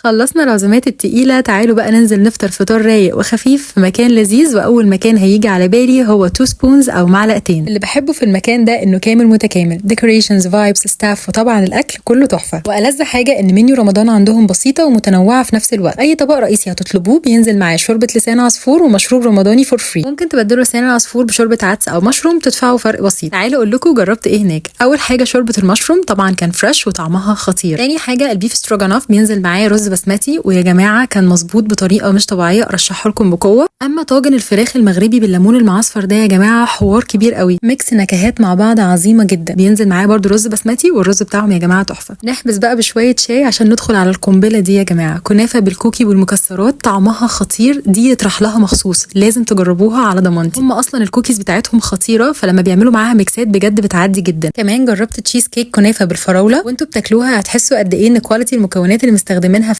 خلصنا العزومات التقيلة، تعالوا بقى ننزل نفطر فطار رايق وخفيف في مكان لذيذ. وأول مكان هيجي على بالي هو Two Spoons أو معلقتين. اللي بحبه في المكان ده إنه كامل متكامل، decorations، vibes، staff، وطبعا الأكل كله تحفة. وألذ حاجة إن منيو رمضان عندهم بسيطة ومتنوعة في نفس الوقت. أي طبق رئيسي هتطلبوه بينزل معاه شوربة لسان عصفور ومشروب رمضاني for free. ممكن تبدلوا لسان العصفور بشوربة عدس أو مشروم، تدفعوا فرق بسيط. تعالوا أقول لكم جربت إيه هناك. أول حاجة شوربة المشروم، طبعا كان fresh وطعمها خطير. تاني حاجة ال beef stroganoff، بينزل معاه رز بسمتي، ويا جماعة كان مظبوط بطريقة مش طبيعيه، ارشحه لكم بقوه. اما طاجن الفراخ المغربي بالليمون المعصفر ده يا جماعة حوار كبير قوي، mix نكهات مع بعض عظيمة جدا. بينزل معاه برده رز بسمتي، والرز بتاعهم يا جماعة تحفه. نحبس بقى بشوية شاي عشان ندخل على القنبلة دي يا جماعه، كنافه بالكوكي والمكسرات، طعمها خطير، دي يطرح لها مخصوص، لازم تجربوها على ضمانتي. هم اصلا الكوكيز بتاعتهم خطيره، فلما بيعملوا معاها ميكسات بجد بتعدي جدا. كمان جربت تشيز كيك كنافه بالفراوله، وانتوا بتاكلوها هتحسوا قد ايه ان quality المكونات اللي مستخدمينها